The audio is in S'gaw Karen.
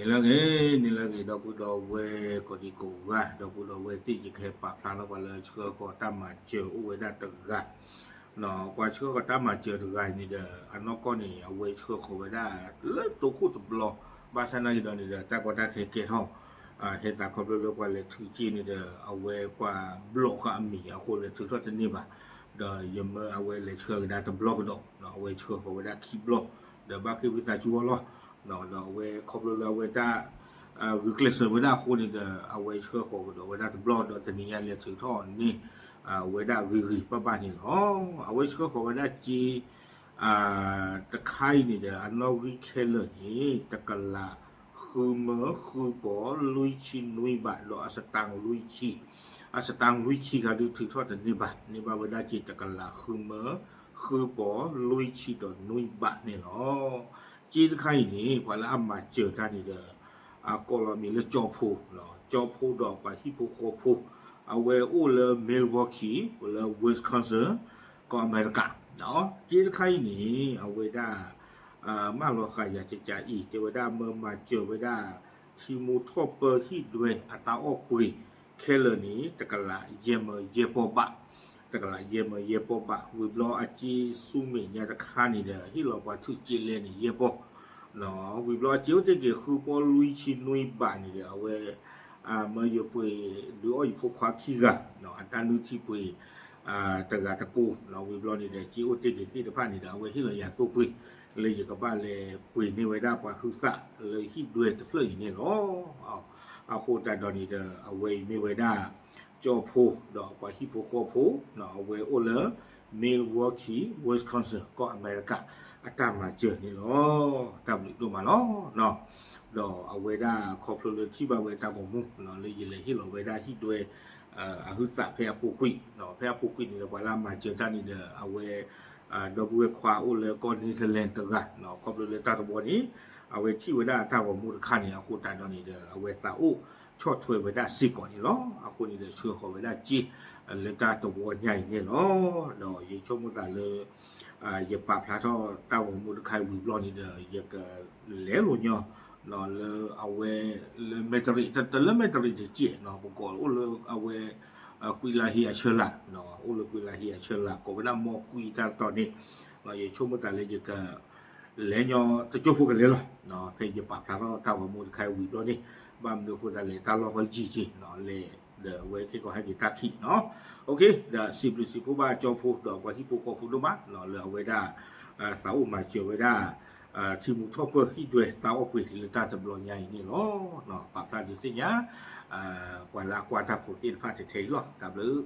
န့ၣ်လၢအဂ့ၤ, န့ၣ်လၢအဂ့ၤ ဒီပုၢ်ဒီဝဲၢ်ကိးဒံကိးဂၤ, ဒီပုၢ်ဒီဝဲၢ်သ့ၣ် ယကဟဲပာ်ဖျါထီၣ်ပှၤလၢဆှၢဃီၤတၢ်မၤစၢၤအိၣ်ဝဲဒၣ်တဂၤ, ပှၤဆှၢဃီၤတၢ်မၤစၢၤတဂၤန့ၣ်ဒီး အနီၢ်ကီၢ်န့ၣ် အဝဲဆှၢဃီၤဝဲဒၣ်လၢတိခိၣ်တဘျီ, ဘၣ်ဆၣ်နာ်က့ဒီးန့ၣ်ဒီး တၢ်ကီတၢ်ခဲကဲထီၣ် ဟဲသးခီဖျိလၢပှၤလဲၤထုးစ့န့ၣ်ဒီး အဝဲပှၤဘျီၣ်ဃာ်အမံၤအဃိလဲၤထုးထီၣ်တန့ၢ်ဘၣ်, ဒီးယမၢအဝဲလဲၤဆှၢကဒါတဘျီကဒီး, အဝဲဆှၢဃီၤဝဲဒၣ်ခံဘျီ, ဒီးဘၣ်ဃ့ၢ်ဝံသးစူၤအီၤလီၤ. ဒီးအဝဲခီဖျိလၢအဝဲတၢ် ဂုာ်ကျဲးစၢးဝဲဒၣ်အဃိန့ၣ်ဒီး အဝဲဆှၢဃီၤကဒီးဝဲဒၣ်တဘျီ ဒီးတနံၤညါလဲၤထုးထီၣ်န့ၢ် ဝဲဒၣ်ဂ့ၤဂ့ၤဘၣ်ဘၣ်န့ၣ်လီၤ. အဝဲဆှၢဃီၤဝဲဒၣ်စ့ တခါအံၤန့ၣ်ဒီး အနီၣ်ဂံၢ်ခဲလၢာ်န့ၣ် တကလးဃုမၢဃုပီၤလွံၢ်ဆံနွံဘး ဒီးအစတၣ်လွံၢ်ဆံ, အစတၣ်လွံၢ်ဆံခါဒုးထုးထီၣ်တန့ၢ်ဘၣ်, န့ၢ်ဘၣ်ဝဲဒၣ်စ့တကလးဃုမၢဃုပီၤလွံၢ်ဆံဒီးနွံဘးန့ၣ်လီၤ. စ့တခါအံၤန့ၣ် ပှၤလၢအမၤစၢၤတၢ်န့ၣ်ဒီး အကိးလီၤမံၤလၢကၠီဖိ, ကၠီဖိဒီးပှၤဟံၣ်ဖိဃီဖိ, အဝဲအိၣ်လၢ Milwaukee လၢ Wisconsin ကီၢ်အမဲရကၤ, စ့တခါအံၤန့ၣ် အဝဲဒၣ် မၢလီၤဃာ်ယၤကကးအံၤ တဲဝဲဒၣ်မၢမၤစၢၤဝဲဒၣ် ထံမူထီၣ်ပၢဟံၣ်ဒွဲအတၢ်အီၣ်ပှ့ၤခဲလၢာ်န့ၣ် တကလးယဲၢ်မၢယဲၢ်ပီၢ်ဘး, တကလးယဲၢ်မၢယဲၢ်ပီၢ်ဘး, ဝံၤဘျီအစ့ဆူမဲာ်ညါတခါန့ၣ်ဒီး ဟ့ၣ်လီၤပှၤထုးစ့လဲန့ၣ် ယဲၢ်ပီၢ်, ဝံၤဘျီအစ့အိၣ်တ့ၢ်က့ၤဃုပီၢ်လွံၢ်ဆံနွံဘးန့ၣ်ဒီး အဝဲ မၢယပှ့ၤဒုးအီၣ်ယဖိခွါခံဂၤ အတၢ်နုၢ်ထံပှ့ၤ တဂၤတကိး, ဝံၤဘျီန့ၣ်ဒီး စ့အိၣ်တ့ၢ်က့ၤသ့ၣ်တဖၣ်န့ၣ်ဒီး အဝဲဟ့ၣ်လီၤယၤသိပှ့ၤ လၢယကဘၣ်လဲၤပှ့ၤန့ၢ်ဝဲဒၣ်ပှၤဟုသၣ်လၢဟံၣ်ဒွဲတဖျၢၣ်အံၤန့ၣ်လီၤ. အဃိသတးဒီးန့ၣ်ဒီး အဝဲအံၤမ့ၢ်ဝဲဒၣ် ကၠီဖိ ဒီးပှၤဟံၣ်ဖိဃီဖိ အဝဲအိၣ်လၢ Milwaukee Wisconsin ကီၢ်အမဲရကၤ အတၢ်မၤစၢၤန့ၣ်လီၤ. တၢ်ဘျုးဒိၣ်မးလီၤ. ဒီးအဝဲဒၣ်ခီဖျိလၢထံၣ်ဘၣ်ဝဲတၢ်ဂီၤမူ လၢယလဲၤဟ့ၣ်လီၤဝဲဒၣ်ဟံၣ်ဒွဲ အဟုသၣ်ဖဲအပူၤကွံာ်, ဖဲအပူၤကွံာ်န့ၣ်ဒီး ပှၤလၢအမၤစၢၤတၢ်န့ၣ်ဒီး အဝဲ ဒီပုၢ်ဝဲၢ်ခွါအိၣ်လၢကီၢ် Netherlands တဂၤ ခီဖျိလၢတၢ်တဝီန့ၣ် အဝဲထံၣ်ဝဲဒၣ်တၢ်ဂီၤမူတခါန့ၣ် အဃိသတးဒီးန့ၣ်ဒီး အဝဲသးအိၣ်ဆီၣ်ထွဲဝဲဒၣ်စ့ၢ်ကီးန့ၣ်လီၤ. အဃိန့ၣ်ဒီး ဆှၢဃီၤဝဲဒၣ်စ့ လၢတၢ်တဝီညါအံၤန့ၣ်လီၤ. ဒီးယဆိကမိၣ်သးလၢ ယပာ်ဖျါထီၣ်တၢ်ဂီၤမူတခါအံၤဝံၤဘျီန့ၣ်ဒီး ယကလဲၤလိာ်ညီ လၢအဝဲ လၢမဲာ်တရံး တလၢမဲာ်တရံးတကဲး ပကိးအိၣ်လၢအဝဲ ကွံလါဟ့အဆၢလၤ, အိၣ်လၢကွံလါဟ့အဆၢလၤ ကိးဝဲဒၣ်မီၢ်ကွံတၢ်တတီၤန့ၣ် ယဆိကမိၣ်သးလၢယက လဲၤညီတကၠိဖိကလဲၤလီၤ. ဖဲယပာ်ဖျါထီၣ်တၢ်ဂီၤမူတခါအံၤဝံၤဘျီန့ၣ် ဘၣ်မနုၤအဃိသတးလဲၣ် တၢ်လီၢ်ကယံာ်က့ၤ လဲၤဒီးအဝဲက့ၤကီၢ်ဟဲက့ၤတၢ်ခံးနီၤ. ဒီးစံးဘျုးစံးဖှိၣ်ဘၣ်ကၠီဖိ ဒီးပှၤဟံၣ်ဖိဃီဖိဒိၣ်မး လၢအဝဲဒၣ် သးအိၣ်မၤစၢၤဝဲဒၣ် ထံမူထီၣ်ပၢဟံၣ်ဒွဲတၢ်အီၣ်ပှ့ၤလၢတၢ်တဘျီညါအံၤန့ၣ်လီၤ. ပာ်ဖျါဒုးသ့ၣ်ညါ ပှၤလၢအကွၢ်တၢ်ဖိသ့ၣ်တဖၣ်ထဲထဲအံၤလီၤ. တၢ်ဘျုး